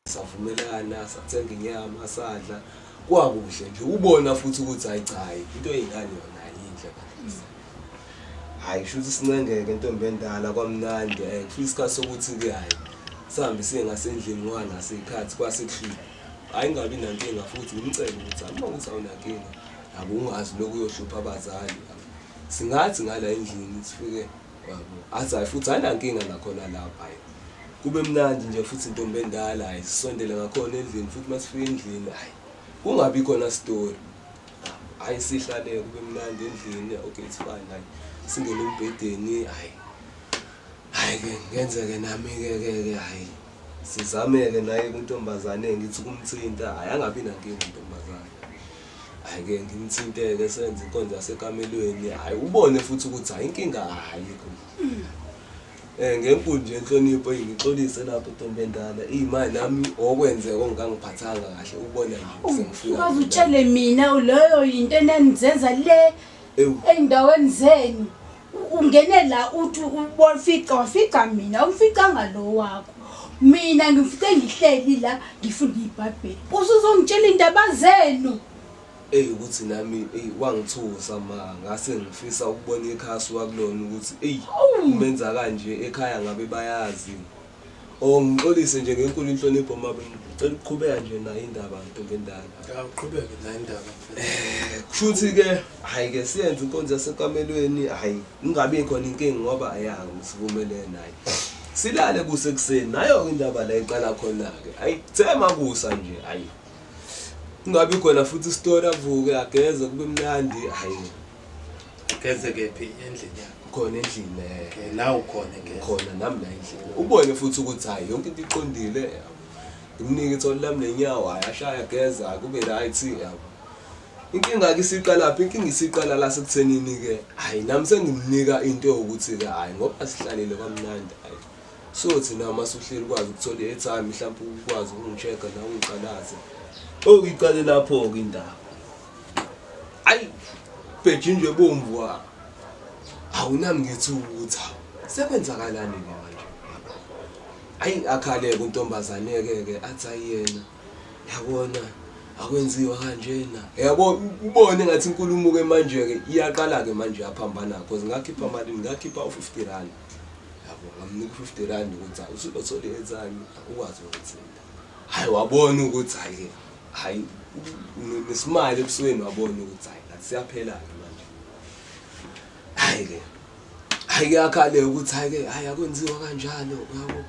Savumelana sathenga inyama sadla kwakuhle nje ubona futhi ukuthi hayi cha hayi into eyingane yona ayinhle kahle. Hayi shuthi sincengeke ntombi endala kwamnandi eh kufika isikhathi sokuthi ke hayi sihambe siye ngasendlini ngoba naso ikhathi kwase kuhlwile. Hayi ngingabi nankinga futhi ngimcele ukuthi hayi uma ukuthi awunankinga yabo ungazi lokhu uyohlupha abazali. Singathi ngala endlini sifike Yabo. Athi hayi futhi ayinankinga nakhona lapha hayi. Kube mnandi nje futhi intombi endala hayi sisondele ngakhona endlini futhi masifika endlini hayi kungabi khona story. Hayi sihlale kube mnandi endlini okay it's fine hayi singene embhedeni hayi. Hayi ke ngenzeke nami ke ke ke hayi sizameke naye kuntombazane ngithi kumthinta hayi angabi nankinga intombazane. Hhayi ke ngimthinte-ke senze inkonzo yasekamelweni hhayi ubone futhi ukuthi hhayi inkinga ayikho ngenkulu nje inhlonipho eyi ngixolise lapho ntombi endala iy'mali nami okwenzeka okungangiphathanga kahle ubona nje sengifika Ukaze utshele mina leyo yinto enanizenza le Ewu. ey'ndaweni zenu. Ungene la uthi ufica wafica mina awumficanga lo wakho. Mina ngifice ngihleli la ngifunda iBhayibheli. Usuzongitshela iy'ndaba zenu. Eyi ukuthi nami eyi wangithusa ma ngase ngifisa ukubona ikhasi wakulona ukuthi eyi umenza kanje ekhaya ngabe bayazi. Oh ngixolise nje ngenkulu inhlonipho ma bengicela ukuqhubeka nje nayo indaba ntombi endala. Ya uqhubeke nayo indaba mfethu. Eh kushuthi ke hayi ke siyenze inkonzo yasekamelweni hayi ingabi khona inkinga ngoba ayanga sivumelene naye. Silale kusekuseni nayo ke indaba la iqala khona ke. Ayi thema kusa nje hayi. Kungabi khona futhi isitori avuke ageze kube mnandi hayi. Ugeze kephi endlini yakho? Khona endlini eh. Okay, la ukhona egeza. Khona nami la endlini. Ubone futhi ukuthi hayi yonke into iqondile yabo. Ngimnike itholi lami nenyawo hayi ashaya ageza kube right yabo. Inkinga ke isiqala phi? Inkinga isiqala la sekuthenini ke hayi nami sengimnika into yokuthi ke hayi ngoba sihlalile kwamnandi hayi. Sothi na masuhleli ukwazi ukuthola i-airtime mhlawumbe ukwazi ukungi-check-a nawe ungiqalaze. Okuyiqale lapho-ke indaba. Ayi bheji nje bomvu wa. Awu nami ngithi ukuthi hawu sekwenzakalani ke manje. Ayi akhale untombazane ke ke athi ayena. Yabona akwenziwa kanjena. Yabo ubone ngathi inkulumo ke manje ke iyaqala ke manje yaphambana because ngakhipha imali ngakhipha u50 rand. Yabo ngamnika u50 rand ukuthi usuzothola i-airtime ukwazi ukuthinta. Hayi wabona ukuthi hayi ke hayi nesimali ebusweni wabona ukuthi hayi ngathi siyaphela-ke manje hhayi-ke hhayi kuyakhale ukuthi hhayi-ke hhayi akwenziwa kanjalo yabo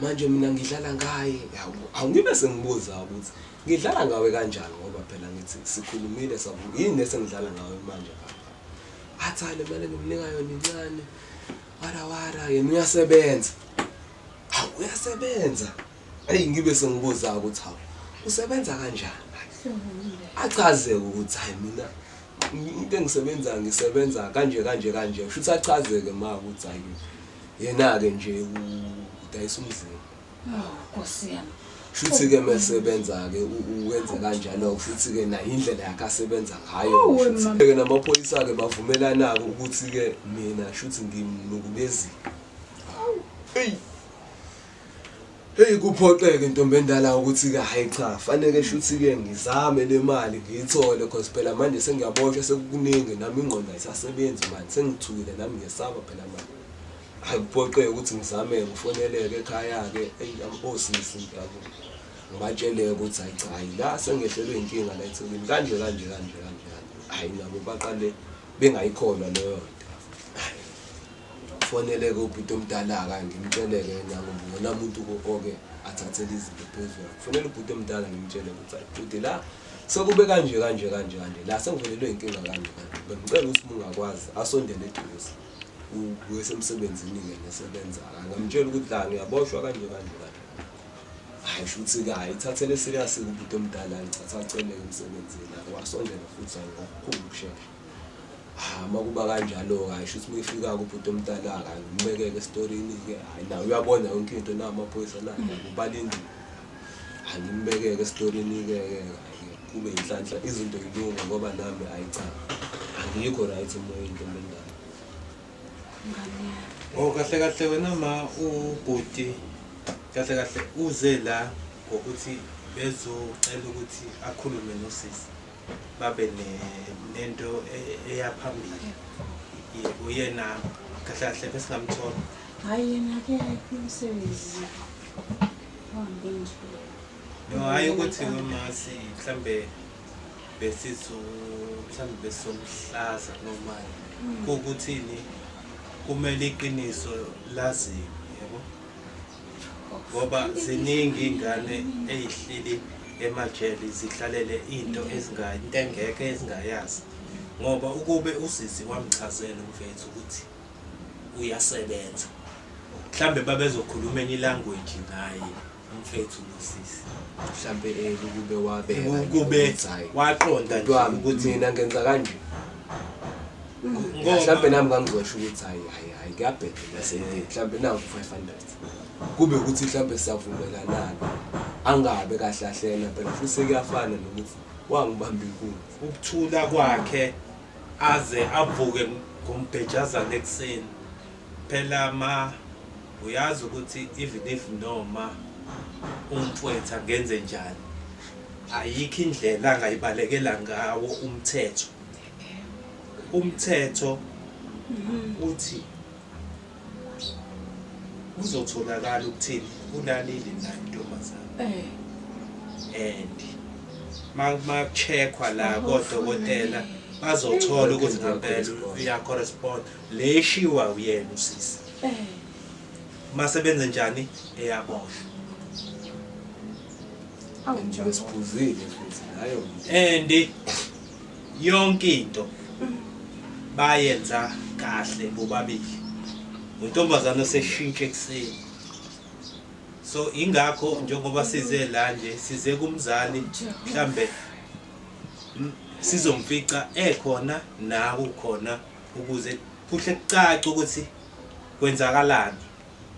manje mina ngidlala ngaye yabo awu ngibe sengibuza ukuthi ngidlala ngawe kanjani ngoba phela ngithi sikhulumile sabu yini esengidlala ngawe manje baba athi hayi le mali engimnika yona incane wara wara yena uyasebenza hawu uyasebenza Eyi ngibe sengibuza ukuthi hawu usebenza kanjani? Achaze ukuthi hayi mina into engisebenza ngisebenza kanje kanje kanje. Kusho ukuthi achazeke ma ukuthi hayi yena-ke nje udayisa umzimba. Oh, Nkosi yami. Shuthi-ke mesebenza-ke uwenza kanjalo futhi-ke naye indlela yakhe asebenza ngayo. Shuthi-ke namaphoyisa-ke bavumelana-ke ukuthi-ke mina shuthi ngimnukubezile. Eyi Hey kuphoqeke ntombi endala ukuthi ke hayi cha fanele shuthi ke ngizame le mali ngiyithole cause phela manje sengiyaboshwa sekukuningi nami ingqondo ayisasebenzi manje sengithukile nami ngiyesaba phela manje. Hayi kuphoqeke ukuthi ngizame ngifoneleke ekhaya ke eyi osisi yabo. Ngibatshele ukuthi hayi cha hayi la sengehlelwe inkinga la eThekwini kanje kanje kanje kanje kanje. Hayi nabo baqale bengayikholwa leyo nto. Fonele-ke ubhuti omdala-ke ngimtshele-ke yena ngoba uyena muntu oke athathele izinto phezulu. Fonele ubhuti omdala ngimtshele ukuthi hayi bhuti la sekube kanje kanje kanje kanje la sengivelelwe inkinga kanje kanje. Bengicela ukuthi uma ungakwazi asondele eduze ubuye semsebenzini-ke nesebenza. Ngamtshela ukuthi la ngiyaboshwa kanje kanje kanje. Hayi shuthi-ke hhayi ithathele serious-ke ubhuti omdala ngicatha aceleke emsebenzini wasondela futhi hhayi ngokukhulu ukushesha. Ha makuba kanjalo-ke hhayi shuthi uma efika-ke ubhuti omdala-ke hhayi ngimbeke-ke esitorini-ke hhayi naye uyabona yonke into na amaphoyisa na ubalindile. Hhayi ngimbeke-ke esitorini-ke ke hhayi kube yinhlanhla izinto yilunge ngoba nami hhayi cha angikho right emoyeni ntombi endala. Oh kahle kahle wena ma ubhuti kahle kahle uze la Ngokuthi bezocela ukuthi akhulume nosisi babe nento eyaphambili. Yebo, yena kahle kahle besingamthola. Hhayi, yena akekho umsebenzi. Uhambe nje. No, hhayi ukuthi ngomasi mhlambe besizo mhlambe besomhlaza noma kukuthini, kumele iqiniso laziwe, yabo, ngoba ziningi iy'ngane ey'hleli emajele zihlalele into into engekho ezingayazi, ngoba ukube usisi wamchazela umfethu ukuthi uyasebenza, mhlambe babezokhuluma enye ilanguage naye umfethu nosisi. Mhlampe kube wabeka kube ukuthi hhayi, waqonda nje bhuti wami, ukuthi mina ngenza kanje. Ngoba Mhlampe nami ngangizosho ukuthi hayi, hayi, hayi, kuyabheda nasendlini, mhlampe naku 500, kube ukuthi mhlampe siyavumelanana, angabe kahle kahle yena phela futhi sekuyafana nokuthi wangibamba inkunzi. Ukuthula kwakhe aze avuke ngombhejazana ekuseni phela, ma uyazi ukuthi even if noma umfowethu angenze njani, ayikho indlela angayibalekela ngawo umthetho. Umthetho uthi uzotholakala ukuthini, ulalile naye intombazane. And ma-check-wa la kodokotela bazothola ukuthi ngempela uya-correspond le eshiwa uyena usisi. Masebenze njani, eyaboshwa. Awu, And Jehova. besiphuzile futhi nayo. And yonke into bayenza kahle bobabili, untombazane oseshintshe ekuseni. So ingakho njengoba size la nje, size kumzali, mhlambe sizomfica ekhona nawe ukhona, ukuze kuhle kucace ukuthi kwenzakalani.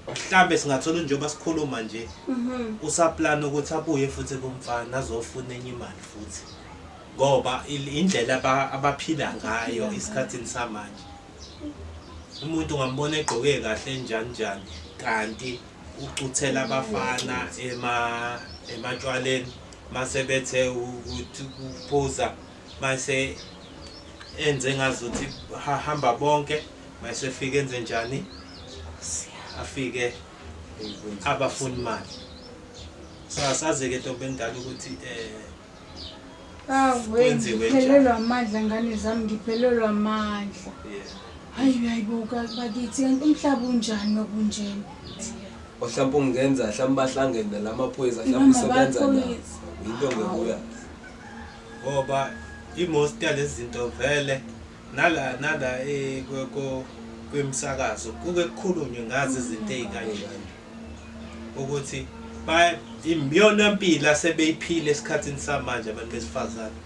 Mhlambe singathola njengoba sikhuluma nje usaplana ukuthi abuye futhi kumfana azofuna enye imali futhi, ngoba indlela abaphila ngayo esikhathini samanje, umuntu ungambona egqoke kahle njani njani, kanti ucuthela abafana ematshwaleni, mase bethe ukuthi kuphuza, mase enze ngazuthi hamba bonke, mase fike enze njani, afike abafuna imali. So asazi-ke, ntombi endala, ukuthi Awu, kwenziwe ngiphelelwa amandla, ngane zami, ngiphelelwa amandla. Hayi, uyayibuka bakithi, kanti umhlaba unjani ngokunjena? Mhlawumbe ungenza, mhlawumbe bahlangene nalamaphoyisa, mhlawumbe Noma usebenza nawo. amaphoyisa. Into ngekuyazi. Ngoba i-most yalezi zinto vele nala kwemisakazo kuke kukhulunywe ngazo izinto ey'kanje, ukuthi iyona mpilo asebeyiphila esikhathini samanje abantu besifazane.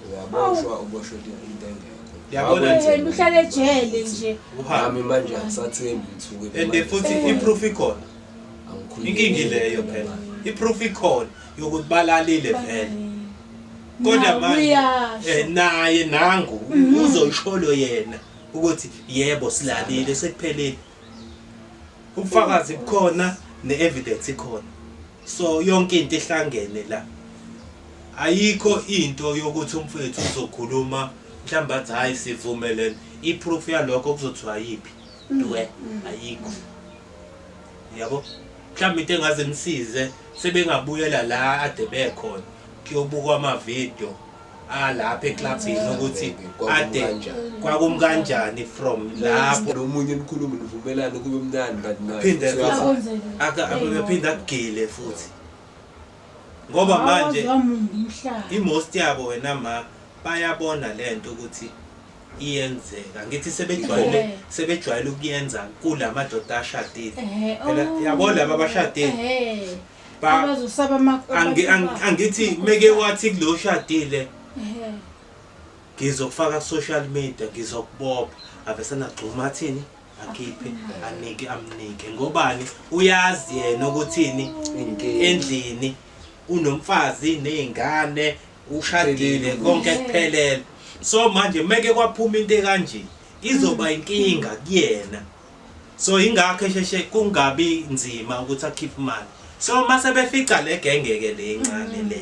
Uyaboshwa, uboshwe into engekho. Yabona nje. Wena uhlale ejele nje. Uhambe. Nami manje angisathembi ngithuke. And futhi i-proof ikhona. Angikhulumi. Inkinga ileyo phela, i-proof ikhona yokuthi balalile vele, kodwa Nawe manje uyasho. Naye nangu uzoyisholo yena ukuthi yebo, silalile, sekuphelile. Ubufakazi bukhona ne-evidence ikhona, so yonke into ihlangene la. Ayikho into yokuthi umfowethu uzokhuluma mhlawumbe athi hhayi, sivumelene. I-proof yalokho kuzothiwa yiphi? Dwe, ayikho, yabo. Mhlawumbe into engaze imsize, sebengabuyela la ade bekhona, kuyobukwa amavidiyo alapha eklabhini ukuthi ade Kwakumkanjani. kwakumkanjani from lapho. Nomunye nikhulume, nivumelane, kube mnandi, kanti naye Phinde futhi futhi. Akwenzele. Aphinde akugile futhi, ngoba manje Waze umhlaba. I-most yabo, wena ma, bayabona lento ukuthi iyenzeka. Ngithi sebejwayele, sebejwayele ukuyenza kula madoda ashadile. Phela yabo laba abashadile, Abazosaba ama angithi meke wathi kulo shadile, "Ngizokufaka ku-social media, ngizokubopha," avesana gxuma athini, akhiphe, anike, amnike. Ngobani? Uyazi yena ukuthini. Inkinga. Endlini unomfazi ney'ngane, ushadile. Kuphelile. Konke kuphelele. So manje meke kwaphuma into ekanje, izoba inkinga kuyena. So ingakho esheshe kungabi nzima ukuthi akhiphe imali. So mase befica le genge ke le incane le.